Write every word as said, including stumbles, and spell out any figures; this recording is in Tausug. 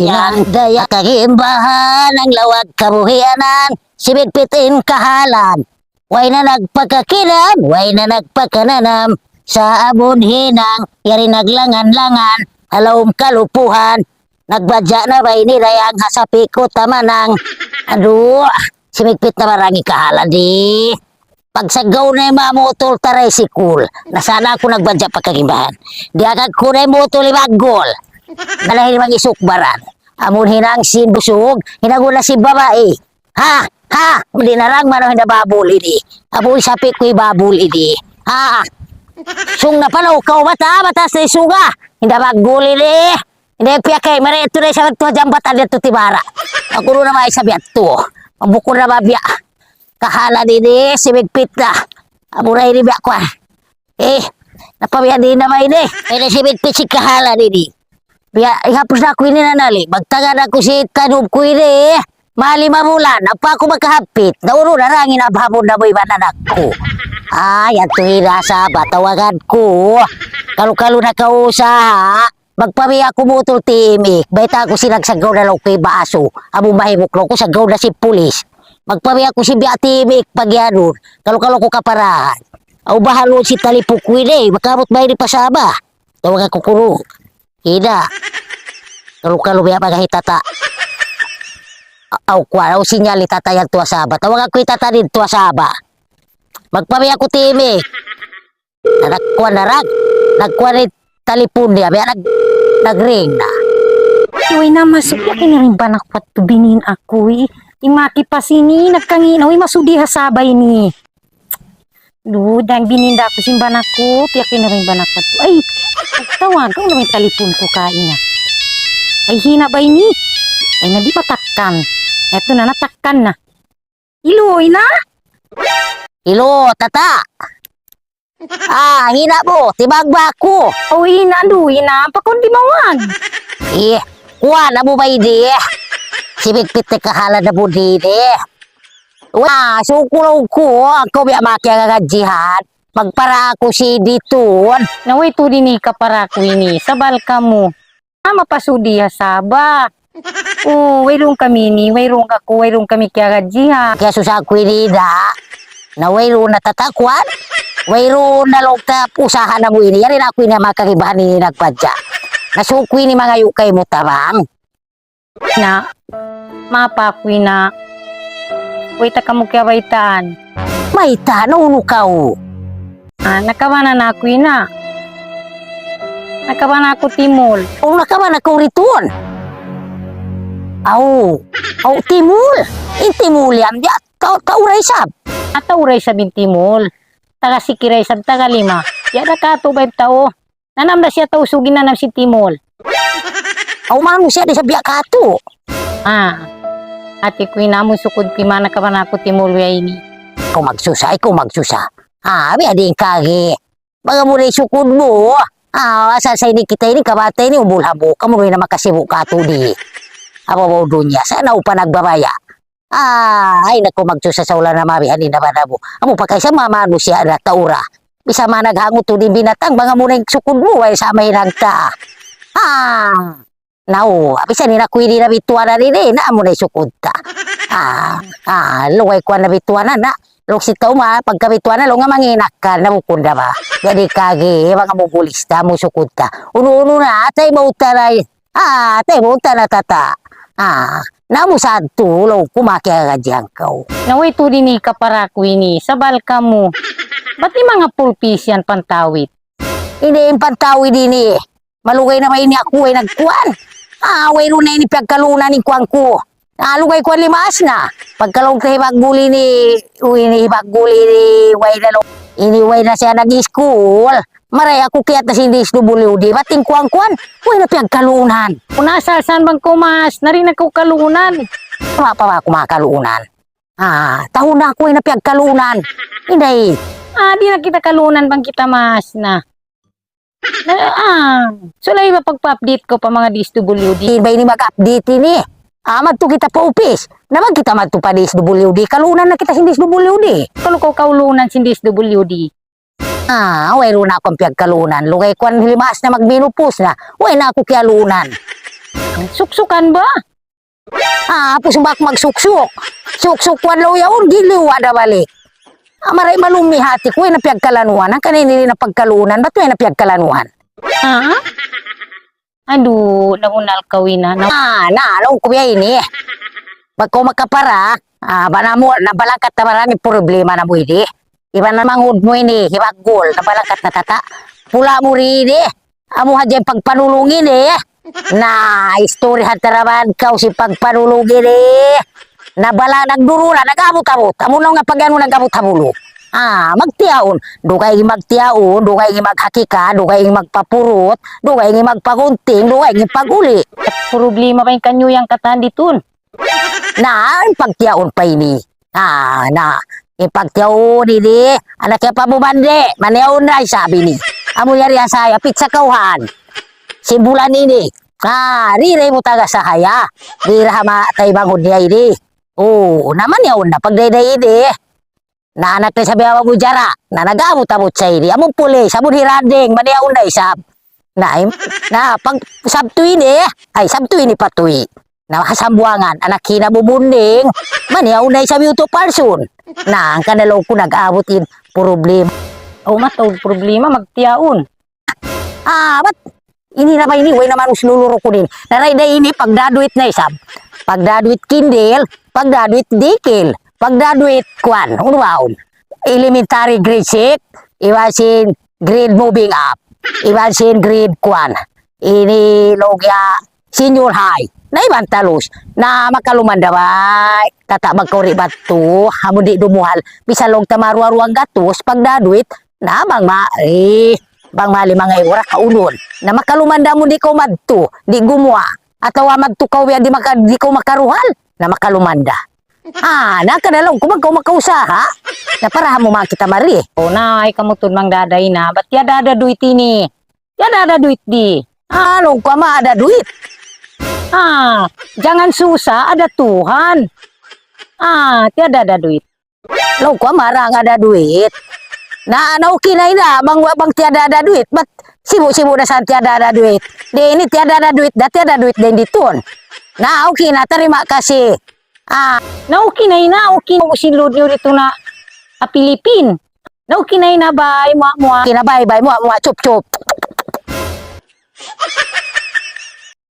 Yan daya kagimbahan ang lawag kabuhianan, sibigpit in kahalan. Way na nagpakakinam, way na nagpakananam. Sa amun hinang, yari naglangan-langan, ha lawm kalupuhan. Nagbadya na ba ini dayang ha sapi ku tamanang. Aduh, simigpit na barang in kahalan di. Pagsagaw na in manga motor taray sikul. Na sana aku nagbadya pa kagimbahan. Di agad ku na in motor ibaggul. Nalahin mang isukbaran. Amun hinang sin busug, hinagun na sin babai. Ha? Ha? Di' na rang manu hinda babul ini. Abu sapi ku babul ini. Ha? Sung na pala ukaw mata, mata sa isuga. Hinda baggul ini. Hinda piyakay, mari ito na isab tuha jambatan dito tibara. Aku na ba isab yadtu. Mabukul na ba biya'. Kahalan ini, simigpit na. Abu na ini biya' kuwan. Eh, napabiya' di' na ba ini? Ini simigpit sin kahalan ini. Biya', ihapus na aku ini nanali. Magtagad aku sin tanum ku ini. Mali mabulan, apa aku makahapit? Nauru na rang in abhabun na mu iban anak ku. Ah, yan tu hira sa batawagan ku. Kalu-kalu na kausaha. Magpabi aku mutul timik. Bayta' aku sin nagsagaw na law ku ibasu. Amu mahimuk law ku sagaw na sin pulis. Magpabi aku sin biya' timik pagiyanun. Kalu-kalu ku kaparahan. Aw bahalu sin talipun ku ini. Makamut ba ini pa Sabah? Tawag aku kunu. Ida. Kalu-kalu biya' pa hi tata. Aw kuwan, aw sinyal hi tata yan tuwa Sabah. Tawag aku hi tata din tuwa Sabah. Magpabi aku timik. Na nagkuwan na rag. Nagkuwan in talipun niya. Biya' nag-, nag-ring na. Uy, na masuk ya kini rin ba nakwat tu binin aku, eh. Imaki pa sini, nagkangina, uy, masudi ha Sabah ini. Duda, binin da aku sin bana ku, piyak ini rin bana ku. Ay, tawag, kung naman talipun ku kaina. Ay, hina ba ini? Ay, na di' matakkan. Ito na, natakkan na. Ilu, ina? Ilu, tata. Ah, hina bu, tibag ba aku? Oh, hina, du, hina. Apa kau di mawag? Eh, kuwan, amu ba ini? Sibigpit na kahalan na bu di ini. Wa, sukulaw ku, aku biya' maki agad jihad. Magpara aku si ditun. Na, way tu di ini kapara ku ini. Sabal kamu. Ah, mapasudi ha Sabah. Oh, wayruun kami ini, wayruun aku, wayruun kami kiyagadjihan. Kiyasusa ku ini da. Na wayruun na tatakuan. Wayruun na log ta usaha namu' ini. Yari na aku ini makakibahan ini nagpadja. Na suku ini mangayu' kaymu tabang. Na, mapa aku ina. Way ta kamu kiyabaytaan. Mayta', na unu kaw? Ah, nakabana na aku ina. Nakabana aku timul. Oh, nakabana kaw ritun? Aw, aw timul. In timul yan, ya, tau, tau ra isab. Ah, tau ra isab in timul. Taga siki ra isab, taga lima. Ya da katu ba in tau? Nanam da siya tau sugi nanam sin timul. Aw, manu siya di' sa biya' katu. Ah. Ati ku ina amun sukud ku imana ka ba na aku timul wiya ini. Ikaw magsusa, ikaw magsusa. Ah, biya' di' kagi. Baga mu na sukud mu. Ah, asal sa ini kita ini, kabata ini, umbul habu. Kamu na makasibu' katu di. Apa ba dunya? Sa' na upa nagbabaya'. Ah, ay naku, magsusa sa ulan na mabihan in nabanabu. Amu pa kaysa mamanusiya' na taura. Bisa managhangut tu di binatang, bang amu na in sukud mu, way sa mahinang ta. Ah, nau, bisa ni na kuwi di na bituanan ini, na amu na in sukud ta. Ah, ah, lugay kuwan na bituanan na. Lug si tau ma, pagkabituanan, lug nga manginakan na bukun da ba. Jadi kagi, bang amu bulis ta, amu sukud ta. Unu-unu na, atay mauta na in. Ah, te, bunta na tata. Ah, namu sadtu, law ku makiagadji hangkaw. Na way tu di ini kapara ku ini, sabal kamu. Bat in manga pulpis yan pantawid? Ini in pantawid ini. Malugay na ba ini aku, way nagkuwan? Ah, wayruun na ini piyagkalunan in kuwan ku. Ah, lugay kuwan limaas na. Pagkalaw ta hibagbuli ini, ini hibagbuli ini, way na lo-, ini way na siya nag-school. Maray aku kiyat na sin D S W D, bat in kuwan-kuwan, way na piyagkalunan. Kung nasa saan bang kumas, nari na kaw kalunan. Apa ba aku makalunan? Ah, tahun na aku way na piyagkalunan. Inday. Ah, di na kita kalunan bang kita mas na. Na, ah, sulay ba pagpa-update ko pa manga D S W D? Di ba ini mag-update ini? Ah, madtu kita pa upis. Na bang kita madtu pa D S W D, kalunan na kita sin D S W D. Kalu kaw kaulunan sin D S W D? Ah, wayruun na aku piyagkalunan. Lugay kuwan limaas na magminupus na. Way na aku kiyalunan. Suksukan ba? Ah, apu' subak magsuksuk. Suksuk wan law yaun, giliwa da balik. Amaray malum in hati ku, way na piyagkalanuhan. Hangkan ini na pagkaluunan, bat way na piyagkalanuhan. Ha? Adu, namunal kaw ina. Na, ah, na, laung ku biya' ini. Bat kaw makapara, ah, ba namu', nabalangkat na barang problema namu' ini. Iban na mangud mu ini, hibagul, nabalangkat na tata. Pula mu ri ini. Amu hadja in pagpanulung ini. Na, istorya ha taraban kaw sin pagpanulung ini. Na bala' nagdurulan, nag-abut-abut. Amu na nga pag-anu nag-abut ha bulu. Ah, magtiyaun. Dugaing in magtiyaun, dugaing in maghakika, dugaing in magpapurut, dugaing in magpagunting, dugaing in pag-uli. Problema ba in kaniyu yan katan ditun? Na, in pagtiyaun pa ini. Ah, na, in pagtiyaun ini, anak ya pa bumande, maniyaun na isab ini. Amu yari asaya, pizza kauhan. Sin bulan ini. Ah, rira ibu taga sahaya. Rira hama taymanghud niya ini. Oh, na maniyaun na pagdayday ini. Na anak na isab ya Abu Jara. Na nag-abut-abut sa ini. Amun pulis, amun hirading, maniyaun na isab. Na, im-, na, pag Sabtu ini, ay, Sabtu ini patuy. Na, ha Sambuwangan, anak hina bubunding, maniyaun na isab yutu parsun. Na, hangkan na laung ku nag-abut in problema. Aw, mataud problema, magtiyaun. Ah, bat, ini na ba ini, way na manus luluru ku din. Naray da ini, pagdaduit na isab. Pagdaduit kindil, pagdaduit dikil, pagdaduit kuan, unu baun. Elementary grade six, iban sin grade moving up. Iban sin grade kuan. Ini laung ya senior high. Na iban talus. Na makalumanda bay. Tata magkauri batu. Amun di' dumuhal. Bisan laung ta maruwa-ruwang gatus. Pagdaduit. Na bang ma, eh, bang mali manga iwara kaunun. Na makalumanda amun di' kaw madtu. Di' gumuwa. Atawa madtu kaw biya' di' maka-, di' kaw makaruhal. Na makalumanda. Ah, na ka na laung ku bang kaw makausaha. Na para ha mu makita mari. O na, ay kamu tun mang daday na. Bat tiyada ada duit ini. Tiyada ada duit di. Ah, laung ku ama ada duit. Ah, jangan susah, ada Tuhan. Ah, tiyada ada duit. Laung ku ama arang ada duit. Na, na okay na ina, bang, bang tiyada ada duit. Bat sibu'-sibu' na sa tiyada ada duit. Di ini tiyada ada duit, da tiyada duit din ditun. Na, okay na, tarima kasi. Ah, na okay na ina, okay na usin load niyu ditu na, ah, Pilipin. Na okay na ina, bay, mua, mua. Okay na, bay, bay, mua, mua, chup, chup.